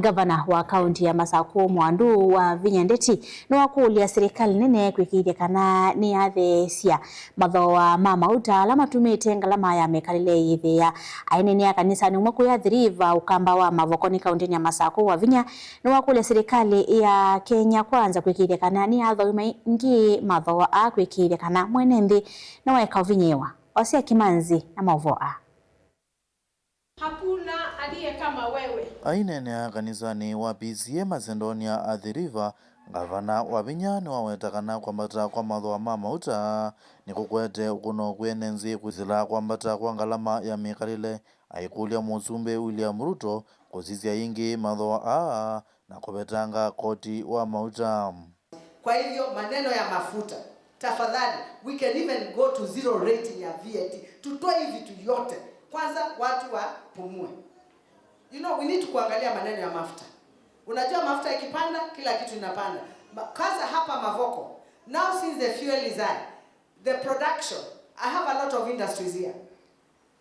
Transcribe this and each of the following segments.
Gavana wa kaunti ya Masaku Mwandu wa Vinya Ndeti niwakuulia serikali nene kwikithia kana ni yatheesya mathoa ma mauta ala matumite ngalama ya mikalile yithia. Ainene ya kanisani umwe kuya Athi River ukamba wa Mavokoni kaunti ya Masaku wa Vinya niwakuulia serikali ya Kenya Kwanza kwikithia kana ni yathoi maingi mathoa a kwikithia kana mwene nthi niwaeka uvinyiwa. Osia Kimanzi na mauvoo. Hakuna aliye kama wewe. Ainene kanisani wa PCEA Macedonia Athi River, gavana wa Vinya niwawetakana kwambata kwa mathoa ma mauta nikukwete ukuno kwene nzi kwisila kwambata kwa ngalama ya mikalile, aikulia musumbi William Ruto kusisya ingi mathoa aa na kuvetanga koti wa mauta. Kwa hivyo maneno ya mafuta, tafadhali, we can even go to zero rating ya VAT, tutoe hivi vitu yote kwanza, watu wapumue. We need kuangalia maneno ya mafuta. Unajua mafuta ikipanda kila kitu inapanda. Kwanza hapa Mavoko, now since the fuel is high, the production, I have a lot of industries here.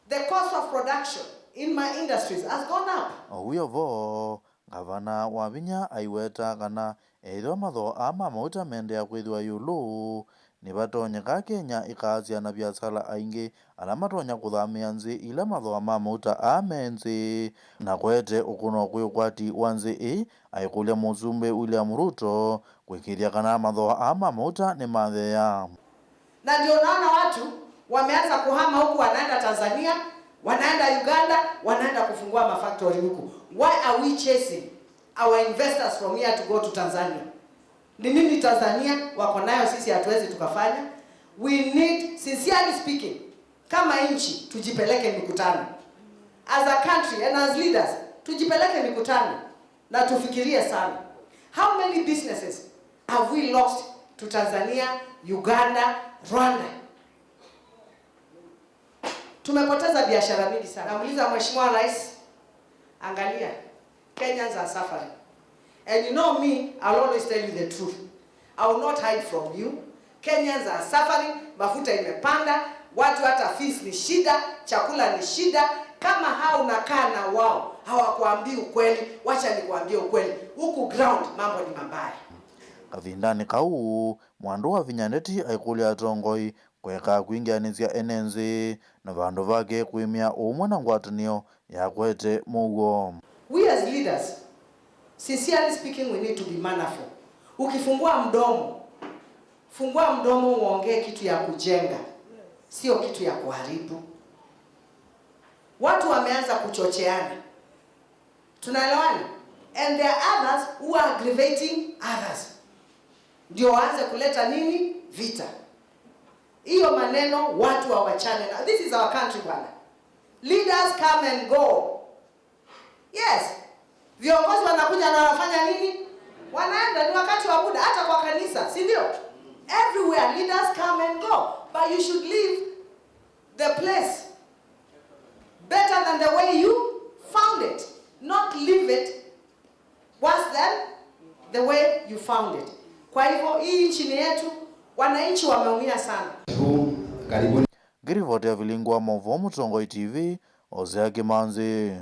The cost of production in my industries has gone up. Ouyo vo gavana wa Vinya aiweta kana ethwa mathoa aa ma mauta meendeea kwithiwa yulu nivatonyeka Kenya ikaasya na viasala aingi ala matonya kuthamia nzi ila mathoa ma mauta aa me nzi na kwete ukuno kwi ukwati wa nzi ii, aikulia musumbi William Ruto kwikithya kana mathoa aa ma mauta ni mathea. Na ndio naona watu wameanza kuhama huku, wanaenda Tanzania, wanaenda Uganda, wanaenda kufungua mafactory huku. Why are we chasing our investors from here to go to Tanzania? Ni nini Tanzania wako nayo sisi hatuwezi tukafanya? We need, sincerely speaking, kama nchi tujipeleke mikutano. As a country and as leaders, tujipeleke mikutano na tufikirie sana. How many businesses have we lost to Tanzania, Uganda, Rwanda? Tumepoteza biashara mingi sana. Namuuliza Mheshimiwa Rais, angalia, Kenyans are suffering. And you know me, I'll always tell you the truth. I will not hide from you. Kenyans are suffering, mafuta imepanda, watu hata fees ni shida, chakula ni shida. Kama hao unakaa na wao hawakuambii ukweli, wacha nikuambie ukweli. Huku ground mambo ni mabaya. Kavindani kau Mwandu wa Vinya Ndeti aikulia atongoi kweka kwingianisya ene nzi na vandu vake kwimia umwe na ngwatanio ya kwete muuo. We as leaders, sincerely speaking, we need to be mannerful. Ukifungua mdomo, fungua mdomo uongee kitu ya kujenga, sio kitu ya kuharibu. Watu wameanza kuchocheana, tunaelewana? And there are others who are aggravating others, ndio waanze kuleta nini, vita. Hiyo maneno watu hawachane na. This is our country, bwana. Leaders come and go. Yes. Viongozi wanakuja na wanafanya nini? Wanaenda, ni wakati wa muda, hata kwa kanisa, si ndio? Everywhere leaders come and go, but you should leave the place better than the way you found it. Not leave it worse than the way you found it. Kwa hivyo hii nchi ni yetu, wananchi wameumia sana. Karibuni. Ngiripoti ya Vilingwa Mauvoo Mutongoi TV, Hosea Kimanzi.